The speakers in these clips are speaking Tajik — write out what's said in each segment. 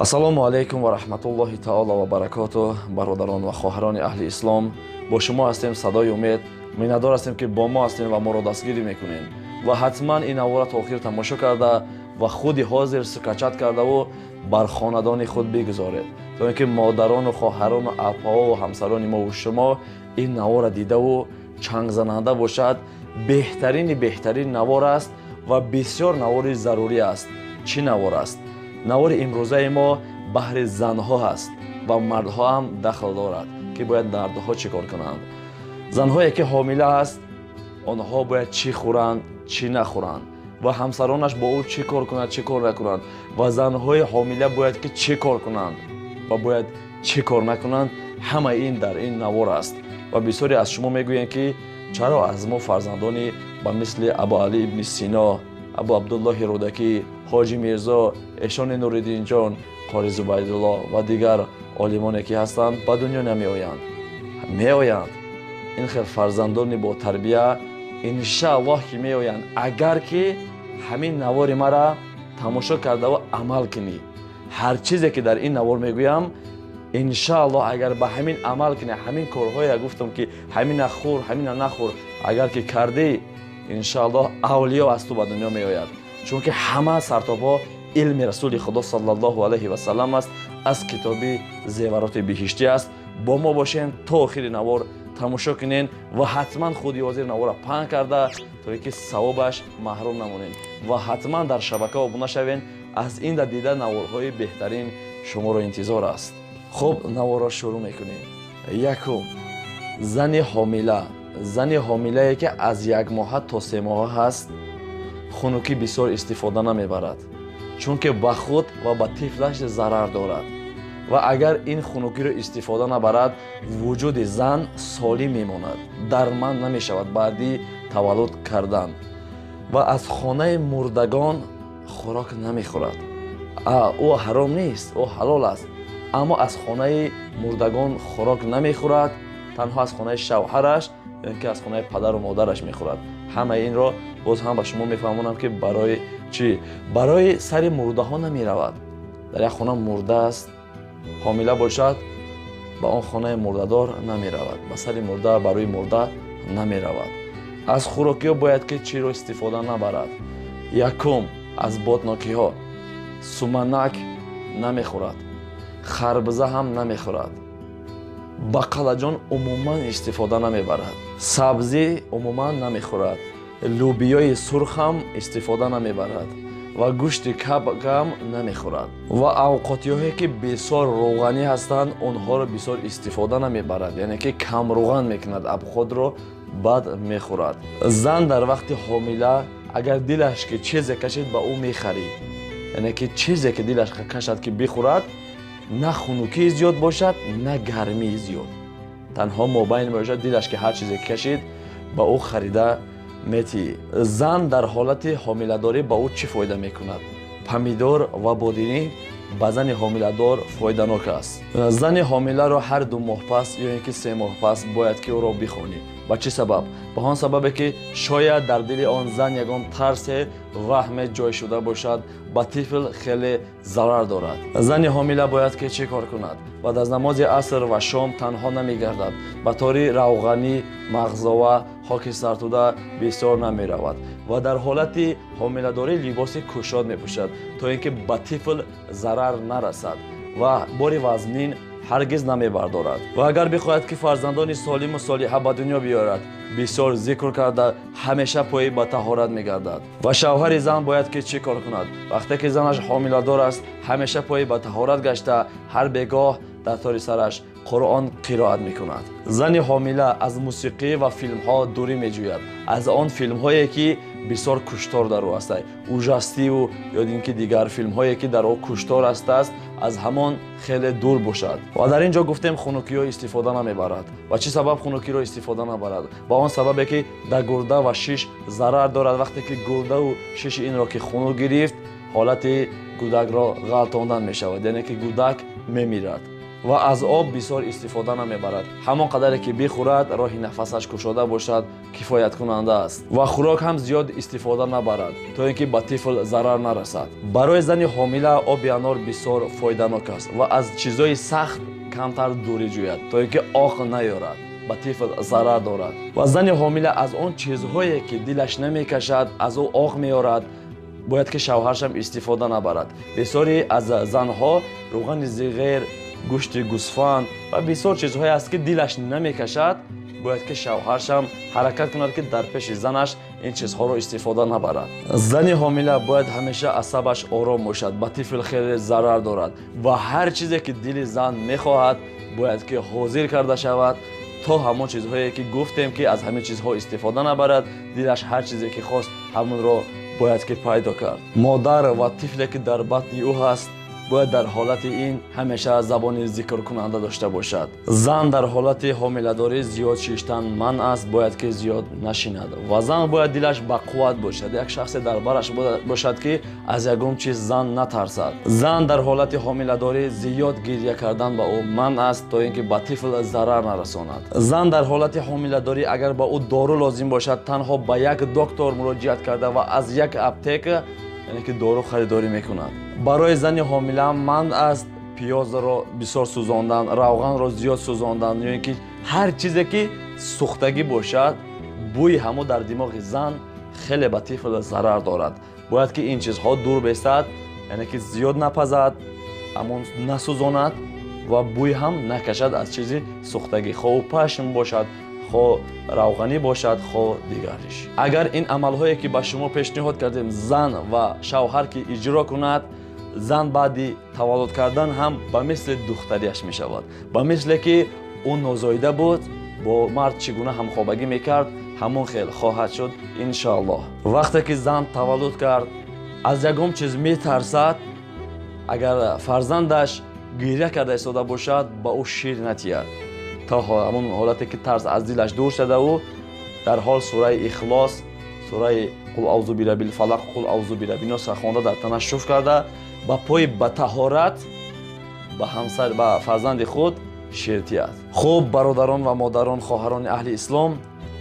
Ассалому алайкум ва раҳматуллоҳи таоло ва баракоту. Бародарон ва хоҳарони аҳли ислом, бо шумо ҳастем Садои Умед. Миннатдор ҳастем, ки бо мо ҳастем ва моро дастгирӣ мекунем. Ва ҳатман ин навора то охир тамошо карда ва худи ҳозир скачать кардаву бар хонадони худ бигузоред, то ин ки модарону хоҳарону апаову ҳамсарони мову шумо ин навора дидаву чангзананда бошад. Беҳтарини беҳтарин навор аст ва бисёр навори зарурӣ аст. Чӣ навор аст? Навори имрӯзаи мо баҳри занҳо ҳаст ва мардҳо ҳам дахл дорад, ки бояд мардҳо чӣ кор кунанд. Занҳое ки ҳомила аст, онҳо бояд чӣ хӯранд, чӣ нахӯранд ва ҳамсаронаш бо ӯ чӣ кор кунанд, чӣ кор накунанд, ва занҳои ҳомила бояд ки чӣ кор кунанд ва бояд чӣ кор накунанд. Ҳамаи ин дар ин навор аст. Ва бисёре аз шумо мегӯянд, ки чаро аз мо фарзандони ба мисли Абуалӣ ибни Сино, Абу Абдуллоҳи Рӯдакӣ, Ҳоҷи Мирзо, Эшони Нуриддинҷон, Қори Зубайдулло ва дигар олимоне ки ҳастанд, ба дунё намеоянд? Меоянд. Ин хел фарзандони ботарбия иншааллоҳ ки меоянд, агар ки ҳамин навори мара тамошо кардаву амал кунӣ. Ҳар чизе ки дар ин навор мегӯям, иншааллоҳ, агар ба ҳамин амал кунӣ, ҳамин корҳое гуфтам, ки ҳамина хӯр, ҳамина нахӯр, агар ки кардӣ, иншааллоҳ, авлиё аз ту ба дунё меояд. Чунки ҳама сартопҳо илми Расули Худо саллаллоҳу алайҳи васалам аст, аз китоби Зевароти биҳиштӣ аст. Бо мо бошем, то охири навор тамошо кунен ва ҳатман худи ҳозир навора паҳн карда, то ин ки савобаш маҳрум намонед, ва ҳатман дар шабака обуна шавен. Аз ин да дида наворҳои беҳтарин шуморо интизор аст. Хуб, наворро шурӯъ мекунем. Якум: зани ҳомила. Зани ҳомилае ки аз 1 моҳа то 3 моҳа ҳаст, хунукӣ бисёр истифода намебарад, чунки ба худ ва ба тифлаш зарар дорад. Ва агар ин хунукиро истифода набарад, вуҷуди зан солим мемонад, дарманд намешавад баъди таваллуд кардан. Ва аз хонаи мурдагон хӯрок намехӯрад. Ӯ ҳаром нест, ӯ ҳалол аст, аммо аз хонаи мурдагон хӯрок намехӯрад, танҳо аз хонаи шавҳараш ё ки аз хонаи падару модараш мехӯрад. Ҳамаи инро боз ҳам ба шумо мефаҳмонам, ки барои чӣ. Барои сари мурдаҳо намеравад. Дар як хона мурда аст, ҳомила бошад, ба он хонаи мурдадор намеравад, ба сари мурда, барои мурда намеравад. Аз хӯрокиҳо бояд ки чиро истифода набарад? Якум: аз боднокиҳо суманак намехӯрад, харбуза ҳам намехӯрад, бақалаҷон умуман истифода намебарад, сабзӣ умуман намехӯрад, лӯбиёи сурх ҳам истифода намебарад ва гӯшти кабкам намехӯрад. Ва авқотиҳое ки бисёр рӯғанӣ ҳастанд, онҳоро бисёр истифода намебарад, яъне ки камрӯған мекунад абходро, баъд мехӯрад. Зан дар вақти ҳомила, агар дилаш ки чизе кашид, ба ӯ мехарӣ, яъне ки чизе ки дилаш кашад ки бихӯрад, на хунукии зиёд бошад, на гармии зиёд, танҳо мобайн бошад, дилаш ки ҳар чизе кашид, ба ӯ харида метиҳӣ. Зан дар ҳолати ҳомиладорӣ ба ӯ чӣ фоида мекунад? Помидор ва бодиринг ба зани ҳомиладор фоиданок аст. Зани ҳомиларо ҳар 2 моҳ пас ё ин ки 3 моҳ пас бояд ки ӯро бихонӣ. Ба чӣ сабаб? Ба он сабабе ки шояд дар дили он зан ягон тарсе, ваҳме ҷой шуда бошад, ба тифл хеле зарар дорад. Зани ҳомила бояд ки чӣ кор кунад? Баъд аз намози аср ва шом танҳо намегардад, ба тори равғанӣ, мағзова, хоки сартуда бисёр намеравад ва дар ҳолати ҳомиладорӣ либоси кушод мепӯшад, то ин ки ба тифл зарар нарасад, ва бори вазнин ҳаргиз намебардорад. Ва агар бихоҳад ки фарзандони солиму солиҳа ба дунё биёрад, бисёр зикр карда, ҳамеша пои ба таҳорат мегардад. Ва шавҳари зан бояд ки чӣ кор кунад? Вақте ки занаш ҳомиладор аст, ҳамеша пои ба таҳорат гашта, ҳар бегоҳ дар тори сараш Қуръон қироат мекунад. Зани ҳомила аз мусиқӣ ва филмҳо дурӣ меҷӯяд, аз он филмҳое ки бисёр куштор дар ӯ аст, ужастиу ё ин ки дигар филмҳое ки дар ӯ куштор астааст, аз ҳамон хеле дур бошад. Ва дар ин ҷо гуфтем, хунукиҳо истифода намебарад. Ва чӣ сабаб хунукиро истифода набарад? Ба он сабабе ки дар гурда ва шиш зарар дорад. Вақте ки гурдаву шиши инро ки хунук гирифт, ҳолати гӯдакро ғалтондан мешавад, яъне ки гӯдак мемирад. Ва аз об бисёр истифода намебарад. Ҳамон қадаре ки бихӯрад, роҳи нафасаш кушода бошад, кифояткунанда аст. Ва хӯрок ҳам зиёд истифода набарад, то ин ки ба тифл зарар нарасад. Барои зани ҳомила оби анор бисёр фоиданок аст ва аз чизҳои сахт камтар дурӣ ҷӯяд, то ин ки оқ наёрад, ба тифл зарар дорад. Ва зани ҳомила аз он чизҳое ки дилаш намекашад, аз ӯ оқ меорад, бояд ки шавҳаршам истифода набарад. Бисёре аз занҳо рӯғани зиғер, гӯшти гӯсфанд ва бисёр чизҳое аст, ки дилаш намекашад, бояд ки шавҳаршам ҳаракат кунад, ки дар пеши занаш ин чизҳоро истифода набарад. Зани ҳомила бояд ҳамеша асабаш ором бошад, ба тифл хеле зарар дорад. Ва ҳар чизе ки дили зан мехоҳад, бояд ки ҳозир карда шавад, то ҳамон чизҳое ки гуфтем, ки аз ҳамин чизҳо истифода набарад, дилаш ҳар чизе ки хост, ҳамонро бояд ки пайдо кард. Модар ва тифле ки дар батни ӯ ҳаст, бояд дар ҳолати ин ҳамеша забони зикркунанда дошта бошад. Зан дар ҳолати ҳомиладорӣ зиёд шиштан манъ аст, бояд ки зиёд нашинад. Ва зан бояд дилаш бақувват бошад, як шахсе дар бараш бошад, ки аз ягон чиз зан натарсад. Зан дар ҳолати ҳомиладорӣ зиёд гирья кардан ба ӯ манъ аст, то ин ки ба тифл зарар нарасонад. Зан дар ҳолати ҳомиладорӣ, агар ба ӯ дору лозим бошад, танҳо ба як доктор муроҷиат карда ва аз як аптека, яъне ки дору харидорӣ мекунад. Барои зани ҳомила манъ аст пиёзро бисёр сӯзондан, равғанро зиёд сӯзондан ё ин ки ҳар чизе ки сӯхтагӣ бошад. Бӯи ҳамо дар димоғи зан хеле ба тифл зарар дорад. Бояд ки ин чизҳо дур бестад, яъне ки зиёд напазад, ҳамон насӯзонад ва бӯй ҳам накашад аз чизи сӯхтагӣ, хоҳ пашм бошад, хо равғанӣ бошад, хо дигариш. Агар ин амалҳое ки ба шумо пешниҳод кардем, зан ва шавҳар ки иҷро кунад, зан баъди таваллуд кардан ҳам ба мисли духтариаш мешавад, ба мисле ки ӯ нозоида буд, бо мард чӣ гуна ҳамхобагӣ мекард, ҳамон хел хоҳад шуд, иншоаллоҳ. Вақте ки зан таваллуд кард, аз ягон чиз метарсад. Агар фарзандаш гиря карда истода бошад, ба ӯ шир натиҳад, то ҳамон ҳолате ки тарс аз дилаш дур шуда. Ӯ дар ҳол сураи Ихлос, сураи «Қул аузу бираббил фалақ», «Қул аузу бираббин нос» хонда, дар танаш шуф карда, ба пои ба таҳорат ба ҳамсар, ба фарзанди худ шир тиҳад. Хуб, бародарон ва модарон, хоҳарони аҳли ислом,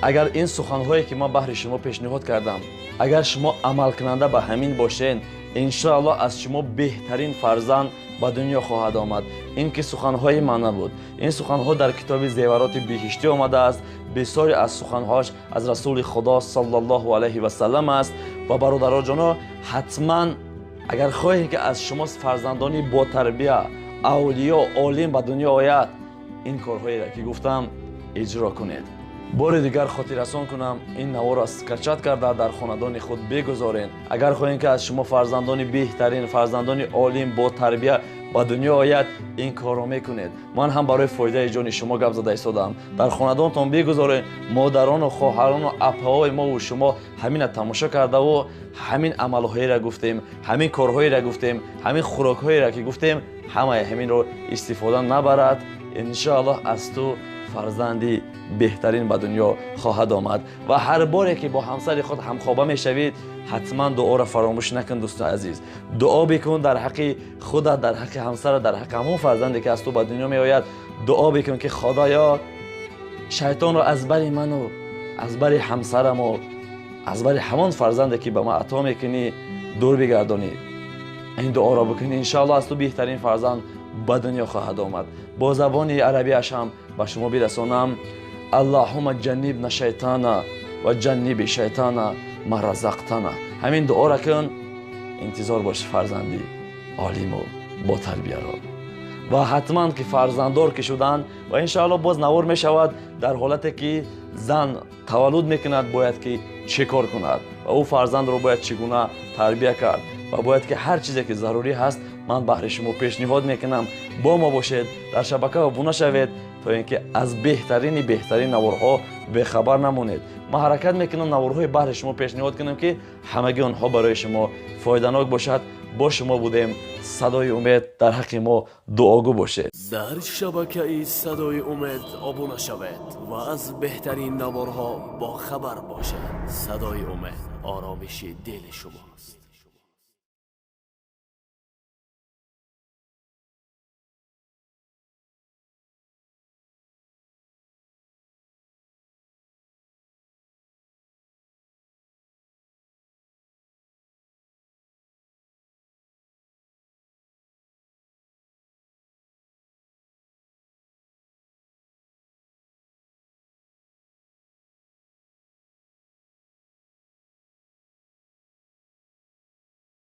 агар ин суханҳое ки ман баҳри шумо пешниҳод кардам, агар шумо амалкунанда ба ҳамин бошед, иншоаллоҳ, аз шумо беҳтарин фарзанд ба дунё хоҳад омад. Ин ки суханҳои ман набуд, ин суханҳо дар китоби «Зевароти биҳиштӣ» омадааст. Бисёре аз суханҳош аз Расули Худо саллаллоҳу алайҳи васалам аст. Ва бародароҷоно, ҳатман агар хоҳед, ки аз шумо фарзандони ботарбия, авлиё, олим ба дунё ояд, ин корҳоеро ки гуфтам, иҷро кунед. Бори дигар хотиррасон кунам: ин наворро скачать карда, дар хонадони худ бигузоред. Агар хоҳем, ки аз шумо фарзандони беҳтарин, фарзандони олим, ботарбия ба дунё ояд, ин корро мекунед. Ман ҳам барои фоидаи ҷони шумо гап зада истодаам. Дар хонадонтон бигузоред, модарону хоҳарону апаҳои мову шумо ҳамина тамошо кардаву ҳамин амалҳоеро гуфтем, ҳамин корҳоеро гуфтем, ҳамин хӯрокҳоеро ки гуфтем, ҳамаи ҳаминро истифода набарад, иншоаллоҳ, аз ту фарзанди беҳтарин ба дунё хоҳад омад. Ва ҳар боре ки бо ҳамсари худ ҳамхоба мешавед, ҳатман дуоро фаромӯш накун. Дӯсти азиз, дуо бикун дар ҳаққи худат, дар ҳаққи ҳамсарат, дар ҳаққи ҳамон фарзанде ки аз ту ба дунё меояд. Дуо бикун, ки Худоё, шайтонро аз бари ману аз бари ҳамсараму аз бари ҳамон фарзанде ки ба ман ато мекунӣ, дур бигардонӣ. Ин дуоро бикунӣ, иншоаллоҳ, аз ту беҳтарин фарзанд ба дунё хоҳад омад. Бо забони арабиаш ҳам ба шумо бирасонам: «Аллоҳума ҷаннибна шайтана ва ҷанниби шайтана ма разақтана». Ҳамин дуоро кун, интизор бош фарзанди олиму ботарбияро. Ва ҳатман ки фарзанддор ки шуданд, ва иншоалло боз навор мешавад, дар ҳолате ки зан таваллуд мекунад, бояд ки чӣ кор кунад ва ӯ фарзандро бояд чӣ гуна тарбия кард ва бояд ки ҳар чизе ки зарурӣ ҳаст, ман баҳри шумо пешниҳод мекунам. Бо мо бошед, дар шабака обуна шавед, то ин ки аз беҳтарини беҳтарин наворҳо бехабар намонед. Ман ҳаракат мекунам, наворҳои баҳри шумо пешниҳод кунам, ки ҳамаги онҳо барои шумо фоиданок бошад. Бо шумо будем «Садои умед». Дар ҳаққи мо дуогӯ бошед. Дар шабакаи «Садои умед» обуна шавед ва аз беҳтарин наворҳо бохабар бошед. «Садои умед» оромиши дили шумост.